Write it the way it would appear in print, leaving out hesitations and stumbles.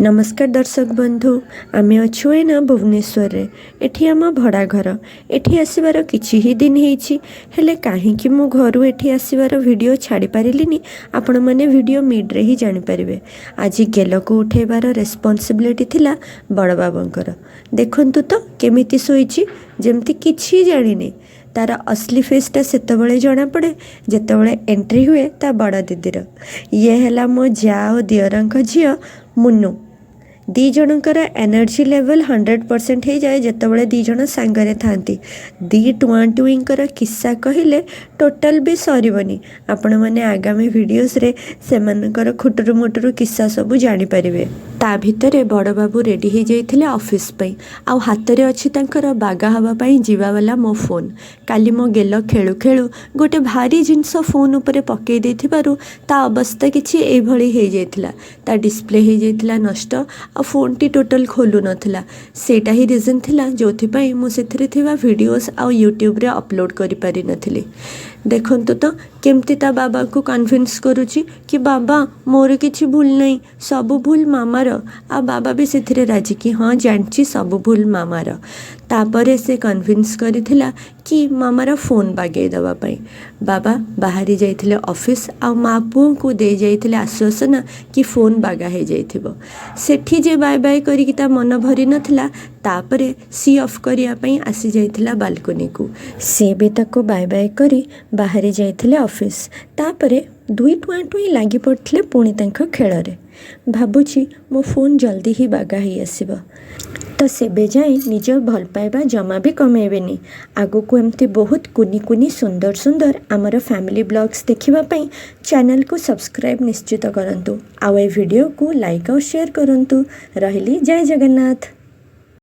ନମସ୍କାର ଦର୍ଶକ ବନ୍ଧୁ, ଆମେ ଅଛୁ ଏଇନା ଭୁବନେଶ୍ୱରରେ। ଏଠି ଆମ ଭଡ଼ା ଘର। ଏଠି ଆସିବାର କିଛି ହିଁ ଦିନ ହେଇଛି, ହେଲେ କାହିଁକି ମୁଁ ଘରୁ ଏଠି ଆସିବାର ଭିଡ଼ିଓ ଛାଡ଼ି ପାରିଲିନି, ଆପଣମାନେ ଭିଡ଼ିଓ ମିଡ଼୍ରେ ହିଁ ଜାଣିପାରିବେ। ଆଜି ଗେଲକୁ ଉଠେଇବାର ରେସ୍ପନ୍ସିବିଲିଟି ଥିଲା ବଡ଼ବାବୁଙ୍କର। ଦେଖନ୍ତୁ ତ କେମିତି ଶୋଇଛି, ଯେମିତି କିଛି ଜାଣିନି। ତାର ଅସଲି ଫେସ୍ଟା ସେତେବେଳେ ଜଣାପଡ଼େ, ଯେତେବେଳେ ଏଣ୍ଟ୍ରି ହୁଏ ତା ବଡ଼ ଦିଦିର। ଇଏ ହେଲା ମୋ ଯା ଓ ଦିଅରଙ୍କ ଝିଅ ମୁନୁ। ଦୁଇ ଜଣଙ୍କର ଏନର୍ଜି ଲେଭେଲ୍ 100% ହେଇଯାଏ ଯେତେବେଳେ ଦୁଇ ଜଣ ସାଙ୍ଗରେ ଥାଆନ୍ତି। ଦୁଇ ଟୁଆଁ ଟୁଇଁଙ୍କର କିସ୍ସା କହିଲେ ଟୋଟାଲ୍ ବି ସରିବନି। ଆପଣମାନେ ଆଗାମୀ ଭିଡ଼ିଓସ୍ରେ ସେମାନଙ୍କର ଖୁଟୁରୁ ମୁଟୁରୁ କିସ୍ସା ସବୁ ଜାଣିପାରିବେ। ତା ଭିତରେ ବଡ଼ବାବୁ ରେଡ଼ି ହେଇଯାଇଥିଲେ ଅଫିସ୍ ପାଇଁ, ଆଉ ହାତରେ ଅଛି ତାଙ୍କର ବାଗା ହେବା ପାଇଁ ଯିବାବାଲା ମୋ ଫୋନ୍। କାଲି ମୋ ଗେଲ ଖେଳୁ ଖେଳୁ ଗୋଟେ ଭାରି ଜିନିଷ ଫୋନ୍ ଉପରେ ପକାଇ ଦେଇଥିବାରୁ ତା ଅବସ୍ଥା କିଛି ଏଇଭଳି ହେଇଯାଇଥିଲା। ତା ଡିସପ୍ଲେ ହେଇଯାଇଥିଲା ନଷ୍ଟ ଆଉ ଫୋନ୍ଟି ଟୋଟାଲ୍ ଖୋଲୁ ନଥିଲା। ସେଇଟା ହିଁ ରିଜନ୍ ଥିଲା ଯେଉଁଥିପାଇଁ ମୁଁ ସେଥିରେ ଥିବା ଭିଡ଼ିଓସ୍ ଆଉ ୟୁଟ୍ୟୁବରେ ଅପଲୋଡ଼ କରିପାରିନଥିଲି। ଦେଖନ୍ତୁ ତ କେମିତି ତା ବାବାଙ୍କୁ କନଭିନ୍ସ କରୁଛି କି ବାବା, ମୋର କିଛି ଭୁଲ ନାହିଁ, ସବୁ ଭୁଲ ମାମାର। ଆଉ ବାବା ବି ସେଥିରେ ରାଜି କି ହଁ, ଜାଣିଛି ସବୁ ଭୁଲ ମାମାର। ତାପରେ ସେ କନଭିନ୍ସ କରିଥିଲା କି ମାମାର ଫୋନ୍ ବାଗେଇ ଦେବା ପାଇଁ। ବାବା ବାହାରି ଯାଇଥିଲେ ଅଫିସ୍ ଆଉ ମା ପୁଅଙ୍କୁ ଦେଇ ଯାଇଥିଲେ ଆଶ୍ୱାସନା କି ଫୋନ୍ ବାଗା ହେଇଯାଇଥିବ। ସେଠି ଯେ ବାଏ ବାଏ କରିକି ତା ମନ ଭରି ନଥିଲା, ତାପରେ ସି ଅଫ୍ କରିବା ପାଇଁ ଆସିଯାଇଥିଲା ବାଲକୋନିକୁ। ସିଏ ବି ତାକୁ ବାଏ ବାଏ କରି ବାହାରି ଯାଇଥିଲେ ଅଫିସ୍। ତାପରେ ଦୁଇ ଟୁଆଁ ଟୁଇଁ ଲାଗି ପଡ଼ିଥିଲେ ପୁଣି ତାଙ୍କ ଖେଳରେ। ଭାବୁଛି ମୋ ଫୋନ୍ ଜଲ୍ଦି ହିଁ ବାଗା ହେଇ ଆସିବ। ତ ସେବେ ଯାଏଁ ନିଜ ଭଲ ପାଇବା ଜମା ବି କମେଇବେନି। ଆଗକୁ ଏମିତି ବହୁତ କୁନି କୁନି ସୁନ୍ଦର ସୁନ୍ଦର ଆମର ଫ୍ୟାମିଲି ବ୍ଲଗ୍ସ ଦେଖିବା ପାଇଁ ଚ୍ୟାନେଲକୁ ସବସ୍କ୍ରାଇବ୍ ନିଶ୍ଚିତ କରନ୍ତୁ ଆଉ ଏ ଭିଡ଼ିଓକୁ ଲାଇକ୍ ଆଉ ସେୟାର କରନ୍ତୁ। ରହିଲି, ଜୟ ଜଗନ୍ନାଥ।